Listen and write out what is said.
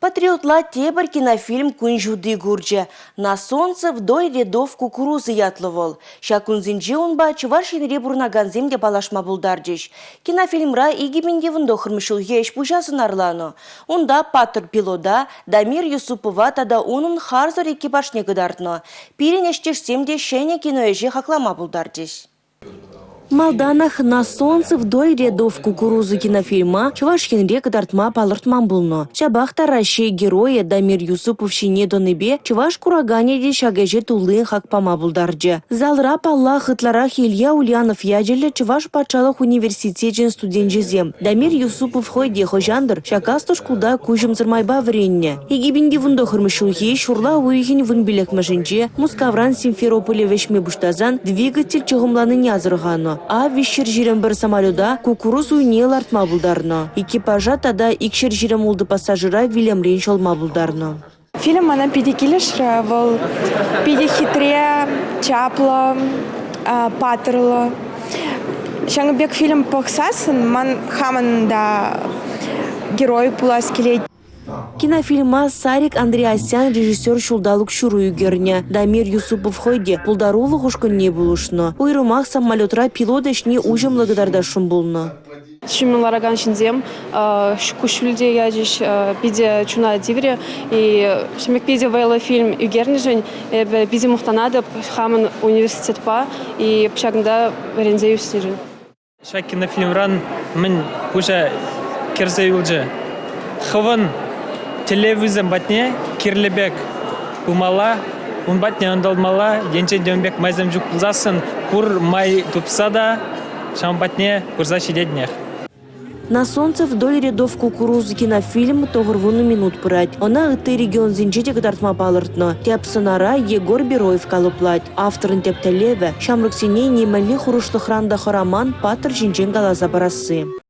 Патриотла тепӗр кинофильм кун ҫути курчӗ. «На солнце вдоль рядов кукурузы» ятлӑ вӑл. Ҫак кунсенче унпа Чӑваш Енре пурӑнакансем те паллашма пултарчӗҫ. Кинофильмра 2019 ҫулхи ӗҫ-пуҫа сӑнарланӑ. Унта паттӑр пилота Дамир Юсупова тата унӑн харсӑр экипажне кӑтартнӑ. Пирӗн ӗҫтешсем те ҫӗнӗ киноӗҫе хаклама пултарчӗҫ. Малтанах «На солнце вдоль рядов кукурузы» кинофильма Чӑваш Енре кӑтартма палӑртман пулнӑ. Ҫапах та Раҫҫей Геройӗ Дамир Юсупов ҫине тӑнипе чӑваш кураканӗ те ҫак ӗҫе туллин хак пама пултарчӗ. Залра, паллах, ытларах Илья Ульянов ячӗллӗ Чӑваш патшалӑх университечӗн студенчӗсем. Дамир Юсупов хӑй те хӑҫан-тӑр ҫак аслӑ шкулта куҫӑмсӑр майпа вӗреннӗ. 2019 ҫулхи ҫурла уйӑхӗн 15-мӗшӗнче Мускавран Симферополе вӗҫме пуҫласан двигатель чӑхӑмланине асӑрханӑ. А-321 самолета куккурус уйне лартма пултарнӑ. Экипажа тата 226 пассажира вилӗмрен ҫӑлма пултарнӑ. Фильм мана питӗ килӗшрӗ. Вӑл питӗ хитре, чаплӑ, паттӑрлӑ. Ҫакӑн пек фильм пӑхсассӑн ман хамӑн та герой пулас килет. Кинофильма Сарик Андреасян режиссер ҫулталӑк ҫуру ӳкернӗ. Дамир Юсупов хӑй те пултарулӑх ушкӑнне пулӑшнӑ. Уйрӑмах самолетра пилот ӗҫне уҫӑмлӑ кӑтартасшӑн пулнӑ. Ҫумӗн ларакан ҫынсем куҫҫуль те ячӗҫ, питӗ чуна тиврӗ. И питӗ вӑйлӑ фильм ӳкернӗшӗн эпӗ питӗ мухтанатӑп хамӑн университетпа и ҫакӑнта вӗренсе ӳснӗшӗн. Ҫак кинофильмран мӗн пуҫа кӗрсе юлчӗ? Хӑвӑн тӗллевӳсем патне кирлӗ пек пымалла, ун патне ӑнтӑлмалла. Енчен те ун пек майсем ҫук пулсассӑн пур май тупса та ҫавӑн патне пырса ҫитетӗнех. «На солнце вдоль рядов кукурузы» кинофильм 90 минут пырать. Ӑна ытти регионсенче те кӑтартма палӑртнӑ. Тӗп сӑнара Егор Бероев калӑплать. Авторӑн тӗп тӗллевӗ – ҫамрӑксене нимӗнле хӑрушлӑхран та хӑраман паттӑр ҫинчен каласа парасси.